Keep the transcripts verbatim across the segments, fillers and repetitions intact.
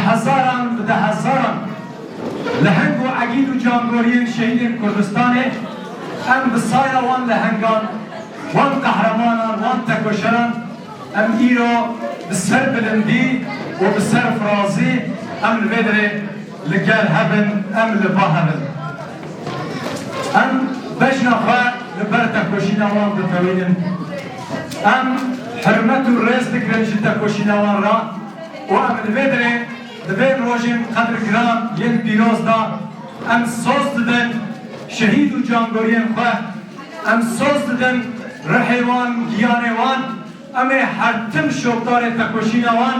Hezaran bi dehezaran leheng û egîd û cangoriyên şehîdên Kurdistanê, em bi saya wan lehengan, wan qehremanan, wan tekoşeran, em îro bi ser bilindî û bi ser firazî em li vê derê li gel hev in, em li ba hev in. Em bejna xwe li ber tekoşîna wan ditewînin. Em hurmet û rêz digirin ji tekoşîna wan re û em li vê derê di vê rojên qedirgiran yên pîroz de em soz didin şehîd û cangoriyên xwe, em soz didin rihê wan, giyanê wan, em ê her tim şopdarê tekoşîna wan,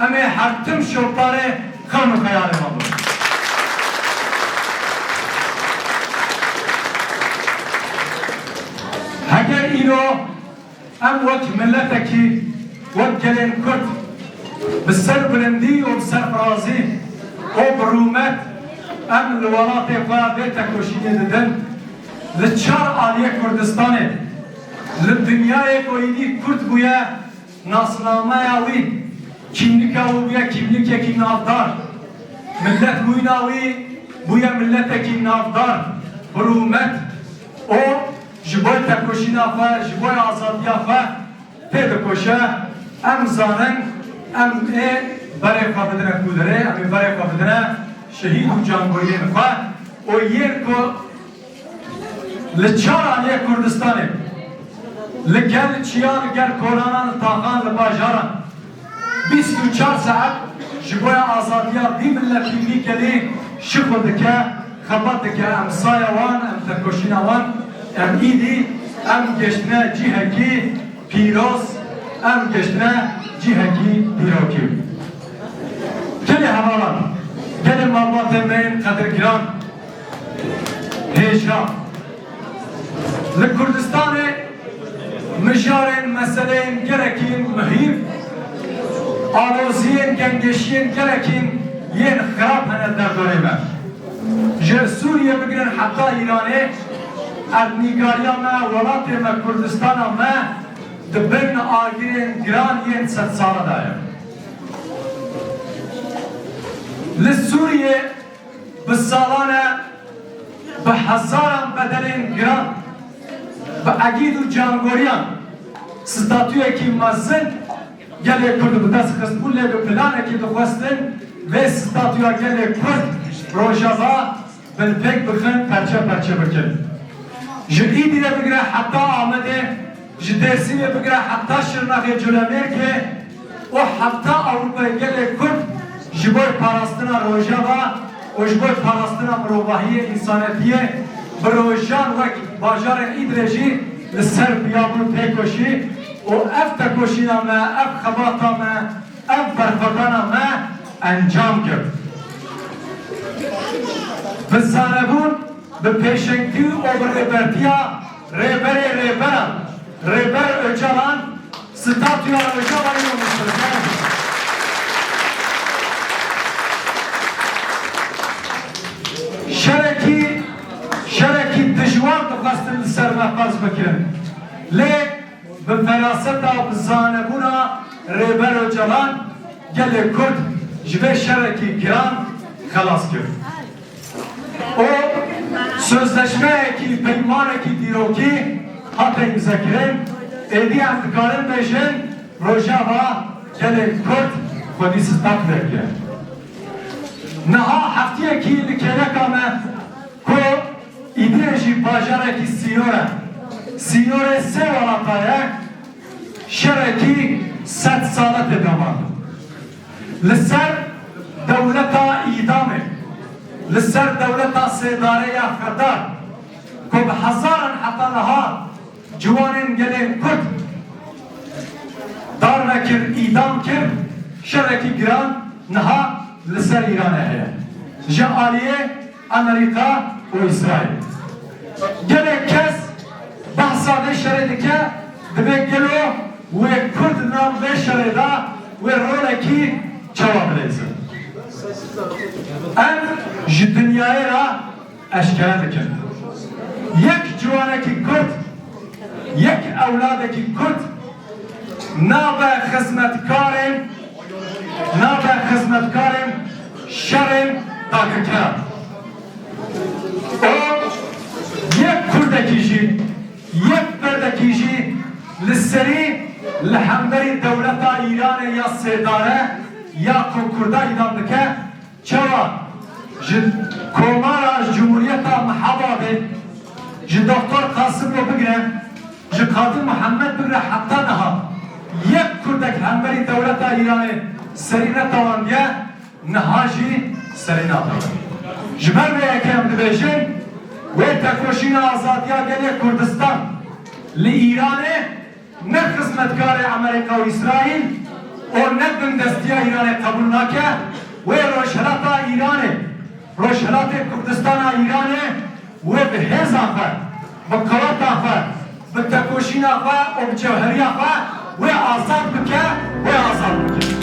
em ê her tim şopdarê xewn û xeyalê wan bibin. Heger îro em wek miletekî, wek gelên Kurd bi ser bilindî û bi ser firazî û bi rûmet em li welatê xwe vê tekoşînê didin, li çar aliyê Kurdistanê, li dinyayê ku êdî Kurd bûye, nasnameya wî, kîmlika wî bûye kîmlikekî navdar. Miletbûyîna wî bûye miletekî navdar, bi rûmet û ji bo tekoşîna xwe, ji bo azadiya xwe tê dikoşe. Em zanin, em ê berê xwe bidine kûderê, em ê berê xwe bidine şehîd û cangoriyên xwe û yên ku li çar aliyê Kurdistanê, li gel çiya, li gel kolanan, li taxan, li bajaran, bîst û çar saet ji bo ya azadiya vî miletî, vî gelî şixul dike, xebat dike. Em saya wan, em tekoşîna wan, em îdî, em giştine cihekî pîroz, em giştine cihekî dîrokî. Gelê hevalan, gelê malbatên me yên qedirgiran, hêja. Li Kurdistanê mijarên, meseleyên gelekî muhîm, aloziyên, gengeşiyên gelekî yên xirab hene derdorê me. Ji Sûriyê bigirin heta Îranê, erdnîgariya me, welatê me, Kurdistana me di bin agirên giran yên sedsala de ye. Li Sûriyê bi salan e bi hezaran bedelên giran, bi egîd û cangoriyan, statuyekî mezin gelê Kurd bi dest xistbûn, lê bi planekî dixwestin vê statuya gelê Kurd Rojava binpêk bixin, perçe perçe bikin. Ji Îdîrê bigire heta Amedê, ji Dêrsimê bigire heta Şirnexê, Colemêrgê û heta Ewropayê gelê Kurd ji bo parastina Rojava û ji bo parastina mirovahiyê, însanetiyê bi rojan wek bajarên Îdîrê jî li ser biyabûn têkoşî û ev tekoşîna me, ev xebata me, ev berxwedana me encam girt. Bi zanebûn, bi pêşengtî û bi rêbertiya Rêberê Rêberan, Rêber Ocalan, statûya Rojavayê û Mîsirgan. Şerekî, şerekî dijwar dixwestin li ser me ferz bikin. Lê bi feraseta, bi zanebûna Rêber Ocalan gelê Kurd ji vê şerekî giran xelas kir. Û sözleşmeyekî, peymanekî dîrokî hate îmzekirin, êdî em dikarin bêjin, Rojava gelê Kurd xwedî stat vekire. Niha heftiyekî li kêleka me ku Îdîrê jî bajarekî sînor e. Sînorê sê welata ye, şerekî sed sale tê damandin. Li ser dewleta îdamê, li ser dewleta sêdarê ya xedar, ku bi hezaran heta niha ciwanên gelên Kurd darve kir, îdam kir, şerekî giran niha li ser Îranê heye. Ji aliyê Amerîka û Îsraîl. Gelek kes behsa vê şerê dike, divê gelo wê Kurd di nav vê şerê de wê rolekî çawa bileyzin? Em ji dinyayê re eşkere dikin. Yek ciwanekî Kurd, yek ewladekî Kurd nabe xizmetkarên, nabe xizmetkarên dike. Û yek Kurdekî jî, yek ferdekî jî li serî li hemberî dewleta Îranê ya sêdare ya ku Kurda îdam dike, çawa ji Komara, ji Cumhuriyeta Mehabadê, ji Doktor Qasim re bigire, ji Qadî Muhammed bigire heta niha yek Kurdek hemberî dewleta Îranê serî netewandiye, niha jî serî natewandiye. Ji ber vê yekê em dibêjin, wê tekoşîna azadiya gelê Kurdistan li Îranê ne xizmetkarê Amerîka û Îsraîl û ne bindestiya Îranê qebûl nake, wê Rojhilata Îranê, Rojhilatê Kurdistana Îranê wê bi hêza xwe, bi qeweta xwe, bi tekoşîna xwe û bi cewheriya xwe wê azad bike, wê azad bike.